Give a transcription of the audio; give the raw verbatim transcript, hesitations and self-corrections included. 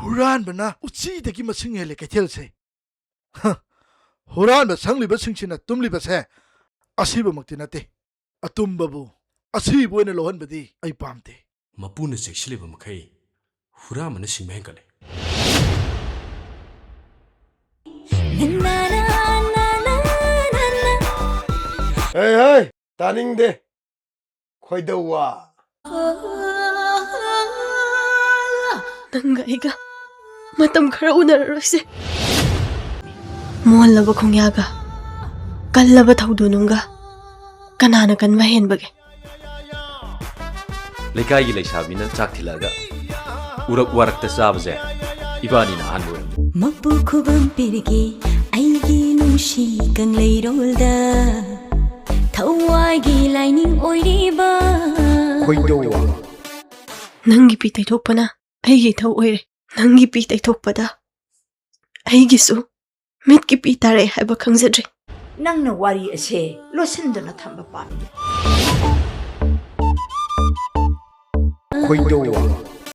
ꯍꯨꯔꯥꯟꯕꯅ ꯎꯆꯤꯗꯒꯤ ꯃꯁꯤꯡ ꯍꯦꯜꯂꯦ ꯀꯩꯊꯦꯜꯁꯦ꯫ ꯍ, ꯍꯨꯔꯥꯟꯕ ꯁꯪꯂꯤꯕꯁꯤꯡꯁꯤꯅ ꯇꯨꯝꯂꯤꯕꯁꯦ ꯑꯁꯤꯕꯃꯛꯇꯤ ꯅꯠꯇꯦ꯫ ꯑꯇꯨꯝꯕꯕꯨ ꯑꯁꯤꯕ ꯑꯣꯏꯅ ꯂꯧꯍꯟꯕꯗꯤ ꯑꯩ ꯄꯥꯝꯗꯦ꯫ ꯃꯄꯨꯅ ꯆꯦꯛꯁꯤꯜꯂꯤꯕ ꯃꯈꯩ ꯍꯨꯔꯥꯟꯕꯅ ꯁꯤꯡꯕ ꯍꯦꯟꯒꯠꯂꯦ꯫ ꯍꯩ, ꯍꯩ, ꯇꯥꯅꯤꯡꯗꯦ꯫ ꯈꯣꯏꯗꯧꯋꯥ꯫ ꯅꯪꯒ ꯑꯩꯒ ꯃꯇꯝ ꯈꯔ ꯎꯅꯔꯔꯣꯏꯁꯦ꯫ ꯃꯣꯜꯂꯕ ꯈꯣꯡꯌꯥꯒ ꯀꯜꯂꯕ ꯊꯧꯗꯣꯅꯨꯡꯒ ꯀꯅꯥꯅ ꯀꯟꯕ ꯍꯦꯟꯕꯒꯦ? ꯂꯩꯀꯥꯏꯒꯤ ꯂꯩꯁꯥꯕꯤꯅ ꯆꯥꯛ ꯊꯤꯜꯂꯛꯑꯒ ꯎꯔꯛ ꯋꯥꯔꯛꯇ ꯆꯥꯕꯁꯦ ꯏꯕꯥꯅꯤꯅ ꯑꯍꯥꯟꯕ ꯑꯣꯏꯔꯝꯃꯤ꯫ ꯃꯄꯨ ꯈꯨꯕꯝ ꯄꯤꯔꯒꯦ ꯑꯩꯒꯤ ꯅꯨꯡꯁꯤ ꯀꯪꯂꯩꯔꯣꯜꯗ, ꯊꯋꯥꯏꯒꯤ ꯂꯥꯏꯅꯤꯡ ꯑꯣꯏꯔꯤꯕ꯫ ꯈꯣꯏꯗꯧꯋꯥ꯫ ꯅꯪꯒꯤ ꯄꯤ ꯇꯩꯊꯣꯛꯄꯅ ꯑꯩꯒꯤ ꯏꯊꯧ ꯑꯣꯏꯔꯦ꯫ ꯅꯪꯒꯤ ꯄꯤ ꯇꯩꯊꯣꯛꯄꯗ ꯑꯩꯒꯤꯁꯨ ꯃꯤꯠꯀꯤ ꯄꯤ ꯇꯥꯔꯛꯑꯦ ꯍꯥꯏꯕ ꯈꯪꯖꯗ꯭ꯔꯦ꯫ ꯅꯪꯅ ꯋꯥꯔꯤ ꯑꯁꯦ ꯂꯣꯠꯁꯤꯟꯗꯨꯅ ꯊꯝꯕ ꯄꯥꯝꯃꯤ꯫ ꯈꯣꯏꯗꯧꯋꯥ꯫